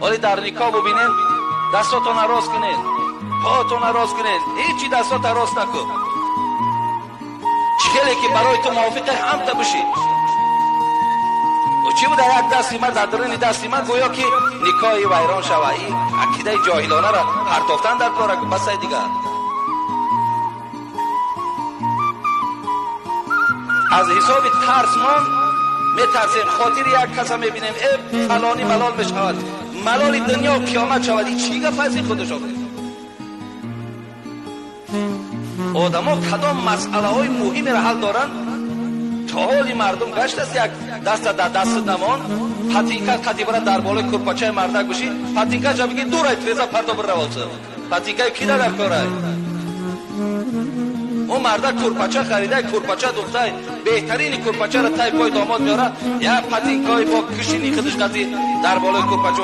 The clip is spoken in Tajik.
Ҳоли дар никоҳ бубинем, дастотона рост кунед, поотона рост кунед, ҳечи дастота рост накун. Чӣ хеле ки барои ту мувофиқе, ҳамта бишӣ. Чӣ буда, як дасти ман дар даруни дасти ман, гӯё ки никоҳи вайрон шава. Ин ақидаи ҷоҳилонаро партофтан дар кора, басай дигар. Аз ҳисоби тарсмон метарсем, хотири як каса мебинем, э фалонӣ малол мешавад, малоли дунё қиёмат шавад. Ин чӣ гап аст? Ин худаш одамо кадом масъалаҳои муҳимеро ҳал доранд? То ҳоли мардум гаштааст, як даста дар дасти намон патинка қати бара дар болои курпачаи мардак бишӣ, патинкаша биги дурай, треза парто биравоса. Патинкаи кида дар корай? Ӯ мардак курпача харидай, курпача духтай, беҳтарини курпачаро тай пой домод меорад, як патинкаи бо кишини худаш қати дар болои курпача.